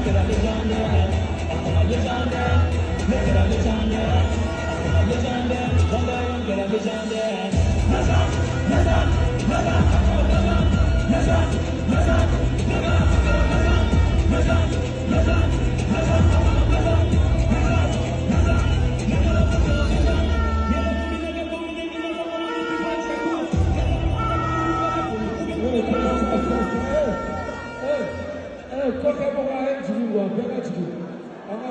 Kɛra légende ye, a kɛra légende, ne kɛra légende, a kɛra légende, walayi n kɛra légende. Légende, légende, légende, légende, légende, légende, légende, légende, légende, légende, légende. Kɔfɛ mɔgɔ a ye jigin wa bɛɛ ka jigin an ka.